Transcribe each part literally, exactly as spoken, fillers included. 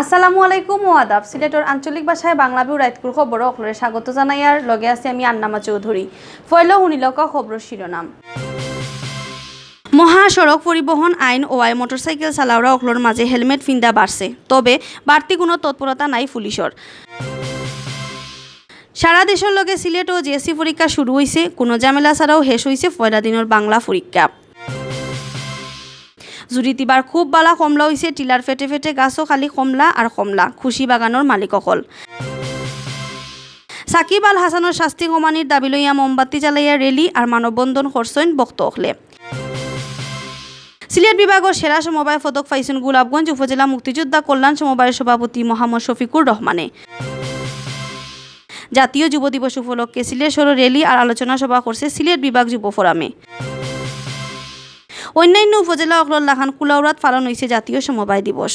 আসসালামু আলাইকুম ও আদাব। সিলেটর আঞ্চলিক ভাষায় বাংলা ভিউ রাইতকুর খবরো অকলরে স্বাগত জানাইয়ার লগে আছি আমি আন্নামা চৌধুরী। পয়লা হুনিলকা খবরর শিরোনাম। মহা সড়ক পরিবহন আইন অওয়ায় মোটরসাইকেল চালাওরা অকলর মাঝে হেলমেট ফিন্দা বাড়ছে, তবে বাড়তি কোনো তৎপরতা নাই পুলিশর। সারা দেশর লগে সিলেটও জেএসসি পরীক্ষা শুরু অইছে, কোনো ঝামেলা ছাড়াও হেশ অইছে পয়লা দিনর বাংলা পরীক্ষা। জুড়িত ইবার খুব বালা কমলা অইছে, টিলার ফেটে ফেটে গাছও খালি কমলা আর কমলা, খুশি বাগানর মালিক অকল। সাকিব আল হাসানর শাস্তি কমানির দাবি লইয়া মোমবাতি জ্বালাইয়া র‍্যালি আর মানববন্ধন করছইন ভক্ত অকলে। সিলেট বিভাগর সেরা সমবায় পদক পাইছইন গোলাপগঞ্জ উপজেলা মুক্তিযোদ্ধা কল্যাণ সমবায়ের সভাপতি মোহাম্মদ শফিকুর রহমানে। জাতীয় যুব দিবস উপলক্ষে সিলেট শহরো র‍্যালি আর আলোচনা সভা করছে সিলেট বিভাগ যুব ফোরামে। অন্যান্য উপজেলা অকলর লাখান কুলাউড়াত পালন অইছে জাতীয় সমবায় দিবস।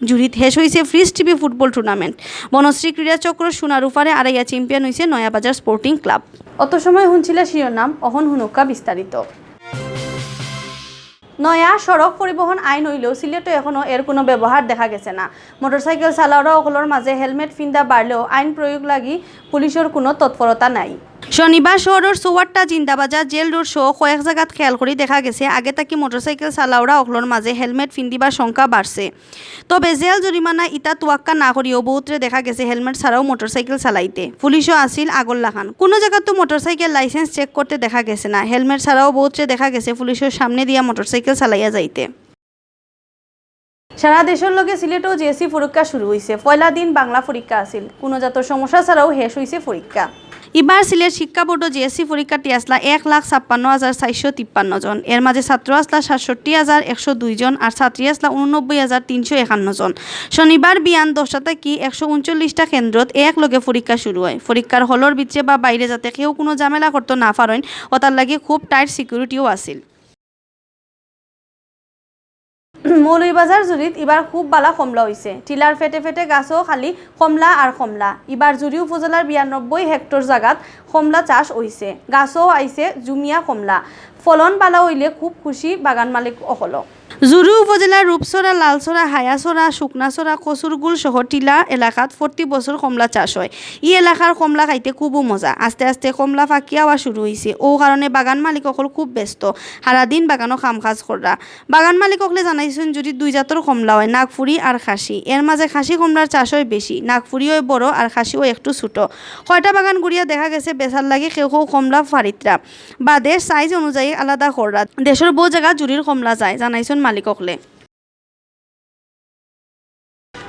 জুড়িত হেশ অইছে fridge TV football tournament. Banashree ক্রীড়া চক্র সোনার উপারে আড়াইয়া চ্যাম্পিয়ন অইছে নয়াবাজার স্পোর্টিং ক্লাব। অত সময় হুনছিলা শিরোনাম, অখন হুনুক্কা বিস্তারিত। নয়া সড়ক পরিবহন আইন অইলেও সিলেটো এখনো এর কোনো ব্যবহার দেখা গেছে না। মোটরসাইকেল চালাওরা অকলর মাঝে হেলমেট ফিন্দা বাড়লেও আইন প্রয়োগ লাগি পুলিশর কোনো তৎপরতা নাই। শনিবার শহরর চৌহাট্টা, জিন্দাবাজার, জেল রোড সহ কয়েক জাগাত খেয়াল করি দেখা গেছে আগে থাকি মোটরসাইকেল চালাওরা অকলর মাঝে হেলমেট ফিন্দিবার সংখ্যা বাড়ছে। তবে জেল জরিমানা ইতা তুয়াক্কা না করিও বহুতরে দেখা গেছে হেলমেট ছাড়াও মোটরসাইকেল চালাইতে। পুলিশও আছিল আগর লাখান। কোনো জাগাত তো মোটরসাইকেল লাইসেন্স চেক করতে দেখা গেছে না, হেলমেট ছাড়াও বহুতরে দেখা গেছে পুলিশর সামনে দিয়া মোটরসাইকেল চালাইয়া যাইতে। সারা দেশর লগে সিলেটও জেএসসি পরীক্ষা শুরু অইছে। পয়লা দিন বাংলা পরীক্ষা আছিল। কোনো জাতর সমস্যা ছাড়াও হেশ অইছে পরীক্ষা। ইবার সিলেট শিক্ষা বোর্ডও জেএসসি পরীক্ষার্থী আসলা এক লাখ ছাপ্পান্ন হাজার চারশো তিপ্পান্ন জন। এর মাঝে ছাত্র আসলা সাতষট্টি হাজার একশো দুই জন আর ছাত্রী আসলা ঊননব্বই হাজার তিনশো একান্ন জন। শনিবার বিয়ান দশটা থাকি একশো ঊনচল্লিশটা কেন্দ্রত এক লগে পরীক্ষা শুরু অয়। পরীক্ষার হলর ভিতরে বা বাইরে যাতে কেউ কোনো ঝামেলা করতো না পারইন, অতার লাগি খুব টাইট সিকিউরিটিও আছিল। মৌলভীবাজার জুড়িত ইবার খুব বালা কমলা অইছে। টিলার ফেটে ফেটে গাছও খালি কমলা আর কমলা। ইবার জুড়ি উপজেলার বিরানব্বই হেক্টর জাগাত কমলা চাষ অইছে। গাছও আইছে জুমিয়া কমলা। ফলন বালা অইলে খুব খুশি বাগান মালিক অকলও। জুড়ি উপজেলার রূপছড়া, লালছড়া, হায়াছড়া, শুকনাছড়া, কচুরগুল সহ টিলা এলাকাত প্রতি বছর কমলা চাষ অয়। ই এলাকার কমলা খাইতে খুবও মজা। আস্তে আস্তে কমলা পাকিয়াওয়া শুরু অইছে। অউ কারণে বাগান মালিক অকল খুব ব্যস্ত। হারা দিন বাগানো কাম কাজ কররা। বাগান মালিক অকলে জানাইছইন, জুড়িত দুই জাতর কমলা অয়, নাগপুরি আর খাসি। এর মাঝে খাসি কমলার চাষ অয় বেশি। নাগপুরি অয় বড় আর খাসি অয় একটু ছোট। কয়টা বাগান ঘুরিয়া দেখা গেছে বেচার লাগি কেউ কেউ কমলা ফারিত্রা। বাদে সাইজ অনুযায়ী আলাদা কররা। দেশর বহু জাগাত জুড়ির কমলা যায়, জানাইছইন মালিক অকলে।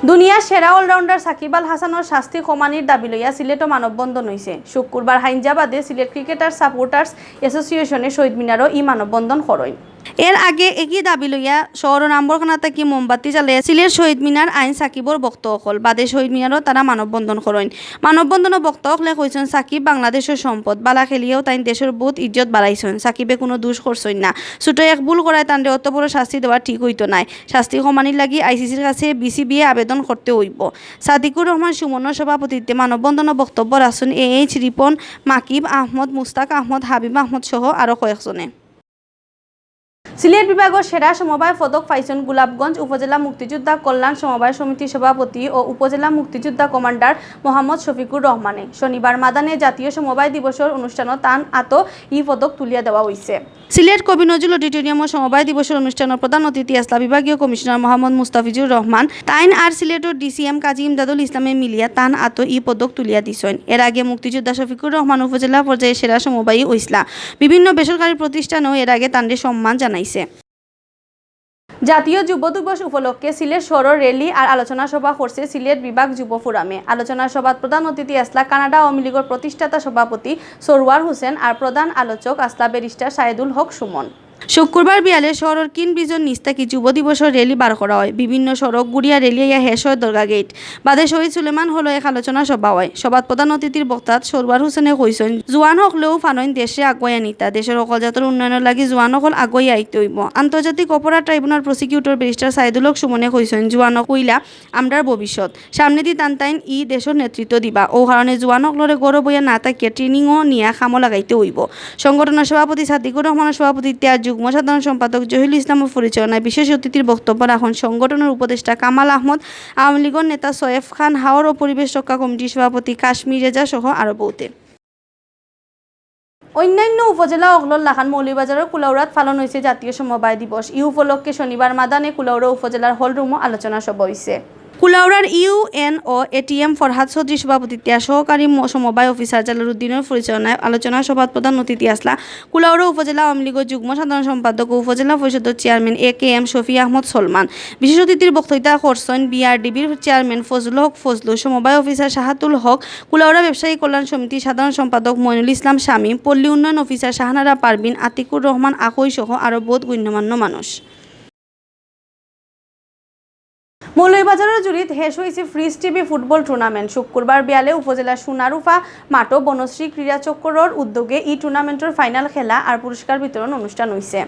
দুনিয়ার সেরা অলরাউন্ডার সাকিব আল হাসানর শাস্তি কমানির দাবি লইয়া সিলেটো মানববন্ধন অইছে। শুক্কুরবার হাইঞ্জাবাদে সিলেট ক্রিকেটার সাপোর্টার্স অ্যাসোসিয়েশনে শহীদ মিনারো ই মানববন্ধন করইন। এর আগে একই দাবি লইয়া শহরর আম্বরখানা থাকি মোমবাতি জ্বালাইয়া সিলেট শহীদ মিনার আইন সাকিবর ভক্ত অকল। বাদে শহীদ মিনারো তারা মানববন্ধন করইন। মানববন্ধনো বক্তা অকলে কইছইন, সাকিব বাংলাদেশর সম্পদ, বালা খেলিয়াও তাইন দেশর বহুত ইজ্জত বাড়াইছইন। সাকিবে কুনু দুষ করছইন না। ছোট এক ভুল করায় তানরে অত বড় শাস্তি দেওয়া ঠিক অইতো নায়। শাস্তি কমানির লাগি আইসিসির কাছে বিসিবিয়ে আবেদন করতে অইবো। সাদিকুর রহমান সুমনর সভাপতিত্বে মানববন্ধনো বক্তব্য রাখছইন এএইচ রিপন, মাকিব আহমদ, মুস্তাক আহমদ, হাবিব আহমদ সহ আরো কয়েকজনে। সিলেট বিভাগর সেরা সমবায় পদক পাইছইন গোলাপগঞ্জ উপজেলা মুক্তিযোদ্ধা কল্যাণ সমবায় সমিতির সভাপতি ও উপজেলা মুক্তিযোদ্ধা কমান্ডার মোহাম্মদ শফিকুর রহমানে। শনিবার মাদানে জাতীয় সমবায় দিবসর অনুষ্ঠানো তান আতো ই পদক তুলিয়া দেওয়া অইছে। সিলেট কবি নজরুল অডিটোরিয়ামো সমবায় দিবসর অনুষ্ঠানো প্রধান অতিথি আছলা বিভাগীয় কমিশনার মোহাম্মদ মুস্তাফিজুর রহমান। তাইন আর সিলেটর ডিসি এম কাজী ইমদাদুল ইসলামে মিলিয়া তান আতো ই পদক তুলিয়া দিছইন। এর আগে মুক্তিযোদ্ধা শফিকুর রহমান উপজেলা পর্যায়ে সেরা সমবায়ী অইছলা। বিভিন্ন বেসরকারি প্রতিষ্ঠানেও এর আগে তানরে সম্মান জানাইছে। জাতীয় যুব দিবস উপলক্ষে সিলেট শহরর র‍্যালি আর আলোচনা সভা করছে সিলেট বিভাগ যুব ফোরামে। আলোচনা সভাত প্রধান অতিথি আছলা কানাডা আওয়ামী লীগর প্রতিষ্ঠাতা সভাপতি সরওয়ার হোসেন আর প্রধান আলোচক আছলা ব্যারিস্টার সাইদুল হক সুমন। শুক্কুরবার বিয়ালে শহরর কিন ব্রিজর নিচ থাকি যুব দিবসর র‍্যালি বার করা অয়। বিভিন্ন সড়ক ঘুরিয়া র‍্যালি আইয়া হেশ অয় দরগা গেইট। বাদে শহীদ সুলেমান হলো এক আলোচনা সভা অয়। সভাত প্রধান অতিথির বক্তাত সরওয়ার হোসেনে কইছইন, জুয়ান অকলেও পারইন দেশরে আগুয়াইয়া নিতা। দেশর অকল জাতর উন্নয়নর লাগি জুয়ান অকল আগুয়াইয়া আইতে অইবো। আন্তর্জাতিক অপরাধ ট্রাইব্যুনাল প্রসিকিউটর ব্যারিস্টার সাইদুল হক সুমনে কইছইন, জুয়ান অক অইলা আমরার ভবিষ্যৎ। সামনেদি তান তাইন ই দেশর নেতৃত্ব দিবা। অউ কারণে জুয়ান অকলরে গরব অইয়া না থাকিয়া ট্রেনিংও নিয়া কামো লাগাইতে অইবো। সংগঠনর সভাপতি সাদিকুর রহমানর সভাপতিত্বে আর যুব যুগ্ম সাধারণ সম্পাদক জহিরুল ইসলামর পরিচালনায় বিশেষ অতিথির বক্তব্য রাখইন সংগঠনর উপদেষ্টা কামাল আহমদ, আওয়ামী লীগর নেতা সয়েফ খান হাওর ও পরিবেশ রক্ষা কমিটির সভাপতি কাশ্মীর রেজা সহ আরো বহুতে। অন্যান্য উপজেলা অকলর লাখান মৌলভীবাজারর কুলাউড়াত পালন অইছে জাতীয় সমবায় দিবস। ই উপলক্ষে শনিবার মাদানে কুলাউড়া উপজেলার হল রুমো আলোচনা সভা অইছে। কুলাউড়ার ইউএনও এটিএম ফরহাদ চৌধুরীর সভাপতিত্বে আর সহকারী ম-, সমবায় অফিসার জালালউদ্দিনর পরিচালনায় আলোচনা সভাত প্রধান অতিথি আছলা কুলাউড়া উপজেলা আওয়ামী লীগর যুগ্ম সাধারণ সম্পাদক ও উপজেলা পরিষদর চেয়ারম্যান এ কে এম শফি আহমদ সলমান। বিশেষ অতিথির বক্তৃতা করছইন বিআরডিবির চেয়ারম্যান ফজলুল হক ফজলু, সমবায় অফিসার শাহাতুল হক, কুলাউড়া ব্যবসায়ী কল্যাণ সমিতির সাধারণ সম্পাদক মইনুল ইসলাম শামীম, পল্লী উন্নয়ন অফিসার শাহনারা পারভিন, আতিকুর রহমান আখই সহ আরো বহুত গণ্যমান্য মানুষ। মৌলভীবাজারর জুড়িত শেষ অইছে ফ্রিজ টিভি ফুটবল টুর্নামেন্ট। শুক্রবার বিয়ালে উপজেলা সোনারুফা মাঠো বনশ্রী ক্রীড়া চক্রর উদ্যোগে ই টুর্নামেন্টর ফাইনাল খেলা আর পুরস্কার বিতরণ অনুষ্ঠান অইছে।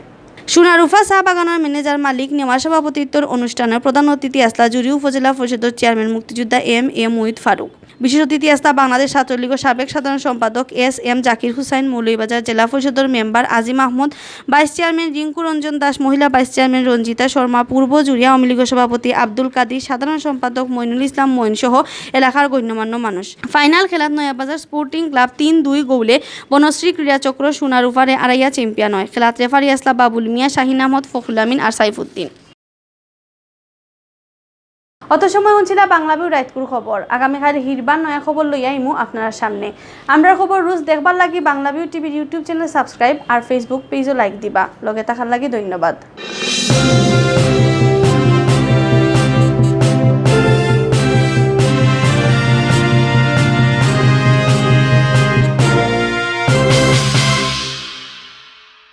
সোনারুফা চা বাগানর ম্যানেজার মালিক নেওয়ার সভাপতিত্বর অনুষ্ঠানে প্রধান অতিথি আছলা জুড়ি উপজেলা পরিষদর চেয়ারম্যান মুক্তিযোদ্ধা এম এ মুহিত ফারুক। বিশেষ অতিথি আছলা বাংলাদেশ ছাত্রলীগর সাবেক সাধারণ সম্পাদক এস এম জাকির হুসাইন, মৌলভীবাজার জেলা পরিষদর মেম্বার আজিম আহমদ, ভাইস চেয়ারম্যান রিঙ্কু রঞ্জন দাস, মহিলা ভাইস চেয়ারম্যান রঞ্জিতা শর্মা, পূর্ব জুড়ি আওয়ামী লীগর সভাপতি আব্দুল কাদির, সাধারণ সম্পাদক মইনুল ইসলাম মইন সহ এলাকার গণ্যমান্য মানুষ। ফাইনাল খেলাত নয়াবাজার স্পোর্টিং ক্লাব তিন দুই গোলে বনশ্রী ক্রীড়া চক্র সোনারুফারে আড়াইয়া চ্যাম্পিয়ন অয়। খেলাত রেফারি আছলা বাবুল মিয়া, শাহিন আহমদ, ফখরুল আমিন আর সাইফুদ্দিন। অত সময় হুনছিলা বাংলাভিউ রাইতকুর খবর। আগামীকাইল হিরবার নয়া খবর লইয়া আইমু আপনারার সামনে। আমরার খবর রুজ দেখবার লাগি বাংলাভিউ টিভির YouTube channel subscribe আর Facebook page ও like দিবা। লগে থাকার লাগি ধন্যবাদ।